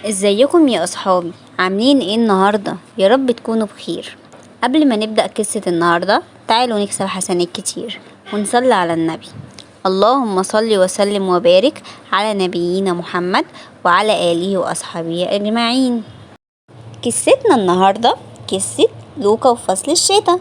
ازيكم يا اصحابي؟ عاملين ايه النهارده؟ يا رب تكونوا بخير. قبل ما نبدا قصه النهارده تعالوا نكسب حسنات كتير ونصلي على النبي. اللهم صل وسلم وبارك على نبينا محمد وعلى اله واصحابه اجمعين. قصتنا النهارده قصه لوكا وفصل الشتاء.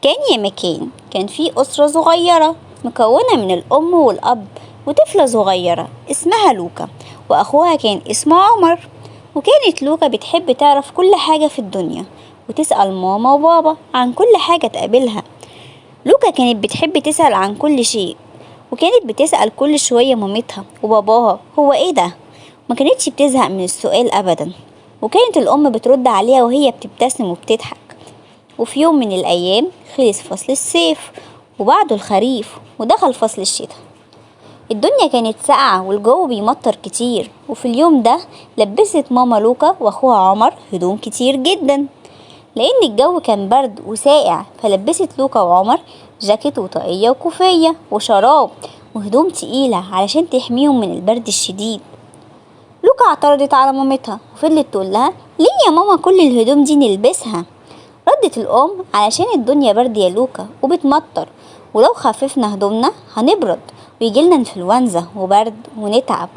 كان يا مكان كان في اسره صغيره مكونه من الام والاب وطفله صغيره اسمها لوكا، واخوها كان اسمه عمر. وكانت لوكا بتحب تعرف كل حاجة في الدنيا وتسأل ماما وبابا عن كل حاجة تقابلها. لوكا كانت بتحب تسأل عن كل شيء، وكانت بتسأل كل شوية مامتها وباباها هو ايه ده، ما كانتش بتزهق من السؤال ابدا. وكانت الام بترد عليها وهي بتبتسم وبتضحك. وفي يوم من الايام خلص فصل الصيف وبعده الخريف ودخل فصل الشتاء. الدنيا كانت ساقعة والجو بيمطر كتير. وفي اليوم ده لبست ماما لوكا واخوها عمر هدوم كتير جدا لان الجو كان برد وساقع، فلبست لوكا وعمر جاكيت وطاقية وكوفية وشراب وهدوم تقيلة علشان تحميهم من البرد الشديد. لوكا اعترضت على مامتها وفضلت تقول لها ليه يا ماما كل الهدوم دي نلبسها؟ ردت الام علشان الدنيا برد يا لوكا وبتمطر، ولو خففنا هدومنا هنبرد ويجيلنا انفلونزا وبرد ونتعب.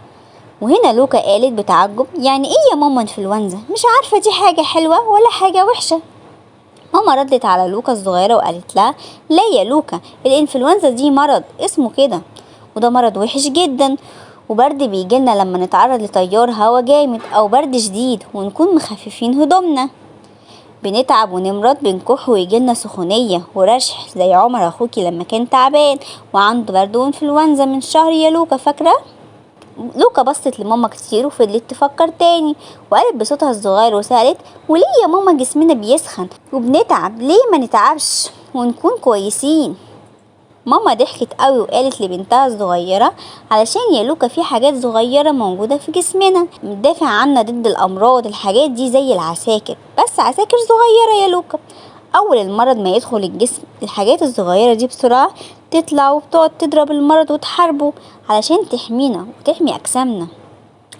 وهنا لوكا قالت بتعجب يعني ايه يا ماما انفلونزا؟ مش عارفة دي حاجة حلوة ولا حاجة وحشة. ماما ردت على لوكا الصغيرة وقالت لها لا يا لوكا، الانفلونزا دي مرض اسمه كده، وده مرض وحش جدا وبرد بيجيلنا لما نتعرض لتيار هوا جامد او برد شديد ونكون مخففين هدومنا، بنتعب ونمرض، بنكح ويجيلنا سخونية ورشح زي عمر اخوكي لما كان تعبان وعنده برد وانفلونزا من شهر يا لوكا، فاكرة؟ لوكا بصت لماما كتير وفضلت تفكر تاني وقالت بصوتها الصغير وسألت وليه يا ماما جسمنا بيسخن وبنتعب؟ ليه ما نتعبش ونكون كويسين؟ ماما ضحكت قوي وقالت لبنتها الصغيرة علشان يا لوكا في حاجات صغيرة موجودة في جسمنا بتدافع عنا ضد الأمراض، الحاجات دي زي العساكر، بس عساكر صغيرة يا لوكا. أول المرض ما يدخل الجسم الحاجات الصغيرة دي بسرعة تطلع وبتقعد تضرب المرض وتحاربه علشان تحمينا وتحمي أجسامنا،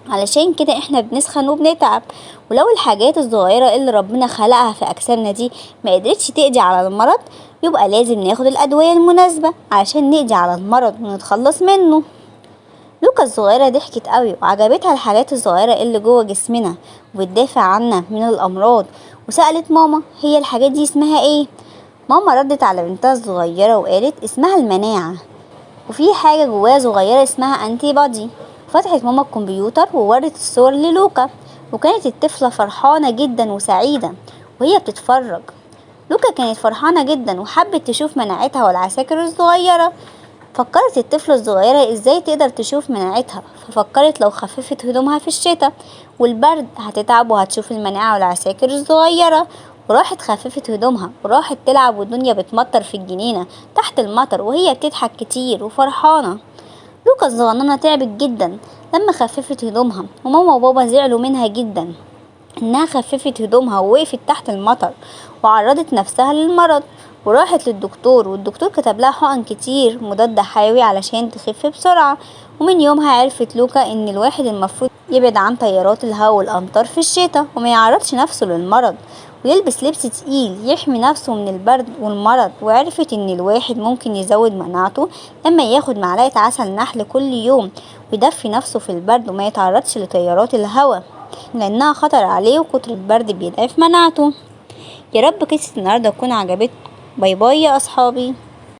علشان كده احنا بنسخن وبنتعب. ولو الحاجات الصغيرة اللي ربنا خلقها في أجسامنا دي ما قدرتش تقضي على المرض يبقى لازم ناخد الأدوية المناسبة علشان نقضي على المرض ونتخلص منه. لوكا الصغيرة ضحكت قوي وعجبتها الحاجات الصغيرة اللي جوه جسمنا وبتدافع عنا من الأمراض، وسألت ماما هي الحاجات دي اسمها ايه؟ ماما ردت على بنتها الصغيرة وقالت اسمها المناعة، وفي حاجة جواها صغيرة اسمها انتي بادي. فتحت ماما الكمبيوتر وورت الصور للوكا، وكانت الطفلة فرحانة جدا وسعيدة وهي بتتفرج. لوكا كانت فرحانة جدا وحبت تشوف مناعتها والعساكر الصغيرة. فكرت الطفلة الصغيرة ازاي تقدر تشوف مناعتها، ففكرت لو خففت هدومها في الشتاء والبرد هتتعب وهتشوف المناعة والعساكر الصغيرة. وراحت خففت هدومها وراحت تلعب والدنيا بتمطر في الجنينة تحت المطر وهي بتضحك كتير وفرحانة. لوكا الصغننة تعبت جدا لما خففت هدومها، وماما وبابا زعلوا منها جدا انها خففت هدومها ووقفت تحت المطر وعرضت نفسها للمرض. وراحت للدكتور والدكتور كتب لها حقن كتير مضاد حيوي علشان تخف بسرعة. ومن يومها عرفت لوكا ان الواحد المفروض يبعد عن تيارات الهواء والامطار في الشتاء وما يعرضش نفسه للمرض ويلبس لبس تقيل يحمي نفسه من البرد والمرض. وعرفت ان الواحد ممكن يزود مناعته لما ياخد معلقة عسل نحل كل يوم ويدفي نفسه في البرد وما يتعرضش لتيارات الهواء لانها خطر عليه وكتر البرد بيضعف مناعته. يا رب قصة النهاردة تكون عجبتكم. bye bye يا اصحابي.